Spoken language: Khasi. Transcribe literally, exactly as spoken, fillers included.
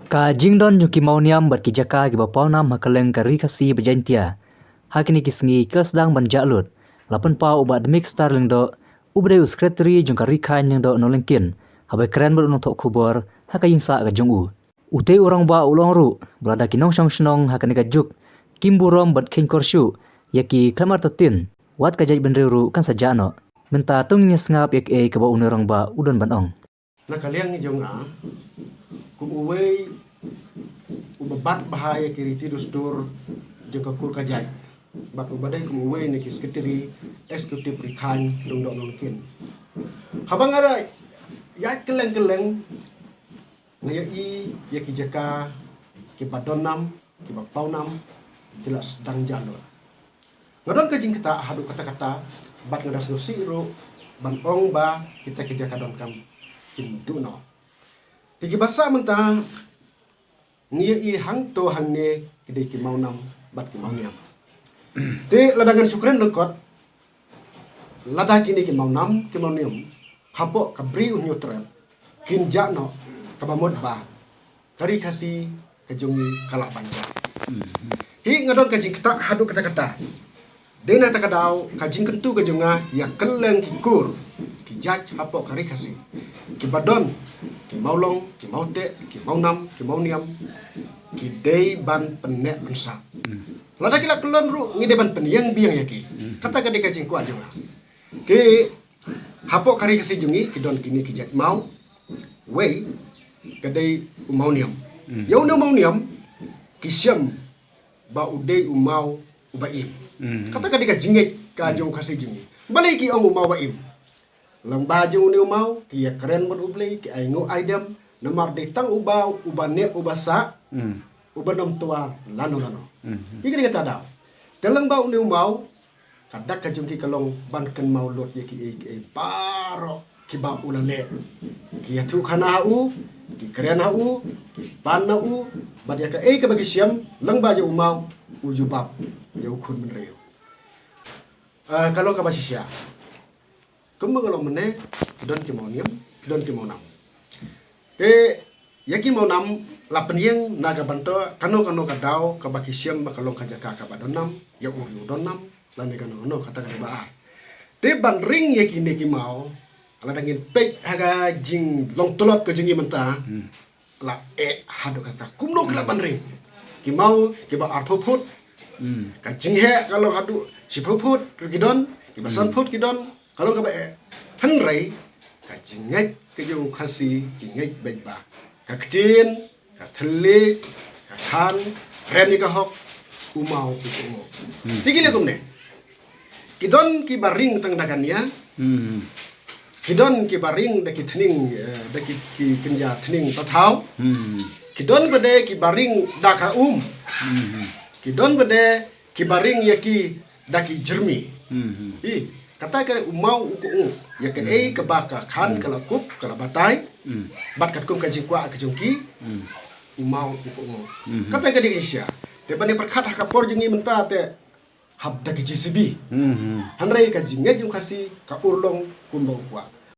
Ka jingdon jong ki mawniam bad ki jaka kiba pawnam ha kylleng ka Ri Khasi bad Jaintia ha kine ki sngi ka sdang ban jah lut. La pynpaw u Bah Dmikstar Lyngdoh, uba dei u Secretary jong ka Ri Khain Lyngdoh Nonglyngkhin, haba kren bad u nongthoh khubor ha ka ïingsah ka jong u. Utei u rangbah u la ong ruh ba lada ki nongshong shnong ha kane ka juk kim burom bad kheiñ kor shuh ïa ki khlem artatien, wat ka jaitbynriew ruh kan sa jah noh. Mynta to ngin ïa sngap ïa kaei kaba une u rangbah u don ban ong. Na ka liang jong nga, kum uwei uba bat bha ïa ki riti dustur jong ka kur ka jait, bad uba dei kum uwei na ki Secretary Executive Ri Khain Lyngdoh Nonglyngkhin, haba nga da ïaid kylleng kylleng, nga ïohi ïa ki jaka kiba don nam, kiba paw nam, ki la sdang jah lut. Nga don ka jingktah haduh katta katta, bad nga da sngewsih ruh ban ong ba kita ki jaka donkam kim duh noh. Te kiba sah mynta, ngi ïohi hangto hangne ki dei ki mawnam bad ki mawniam. Te lada ngan shu kren lyngkot, lada kine ki mawnam ki mawniam hapoh ka Bri u Hynñiewtrep kin jah noh, kaba mut ba ka Ri Khasi ka jong ngi ka lah ban jah. Hi nga don ka jingktah haduh katta katta. Dei na kata ka daw ka jingkyntu ka jong nga ïa kylleng ki kur ki jait hapoh ka Ri Khasi, kiba don ki mawlong, ki mawteh, ki mawnam, ki mawniam, ki dei ban pynneh pynsah. Lada ki la kyllon ruh ngi dei ban pynïeng biang ïa ki. Kata ka dei ka jingkwah jong nga. Te hapoh ka Ri Khasi jong ngi ki don kine ki jait maw. Wei, ka dei u mawniam. Ïa une u mawniam ki shem ba u dei u maw uba im. Kata ka dei ka jingngeit ka jong u Khasi jong ngi. Balei ki ong u maw ba im? Lyngba jong une u maw ki ïa kren bad U Blei, ki ai nguh ai dem, namar dei tang u maw uba neh uba sah, uba nym twa lano lano. Ïa kane kata daw, te lyngba une u maw, ka dak ka jong ki ka long ban kynmaw lut ïa kiei kiei baroh kiba u la leh. Ki ïathuh khana ha u, ki kren ha u, ki pan na u, bad ïa kaei kaba ki shem lyngba jong u maw, u jubab ïa u khun bynriew. Ah, ka long kaba shisha. Kumba nga la ong mynne, ki don ki mawniam, ki don ki mawnam. Te ïa ki mawnam la pynïeng na ka bynta kano kano ka daw kaba ki shem ba ka long ka jaka kaba don nam, ïa u riew don nam, lane kano kano kata ka dei ba ar. Te ban ring ïa kine ki maw, lada ngin peit ha ka jinglong tlot ka jong ngi mynta, la eh haduh katta. Kumno ki lah ban ring? Ki maw kiba arphew phut. Ka jingheh ka long haduh shiphew phut ruh ki don, kiba san phut ki don, ka long kaba eh. Hynrei ka jingngeit ka jong u Khasi, jingngeit beit ba ka ktien, ka thylliej, ka khan, ren ïa ka hok, u maw u kohnguh. Te ki leh kumne. Ki don kiba ring tang da ka nia. Ki don kiba ring da ki thning, eh, da ki, ki kynja thning pathaw. Ki don bad kiba ring da ka um. Ki don bad kiba ring ïa ki da ki jyrmi. I, kata ka u maw u kohnguh ïa kaei kaba ka khan ka la kup, ka la batai. Bad katkum ka jingkwah ka jong ki, u maw u kohnguh. Kata ka dei ka shisha. Te ban ïa pyrkhat ha ka por jong ngi mynta te hap da ki J C B. Hynrei ka jingngeit jong u Khasi ka urlong kumba u kwah.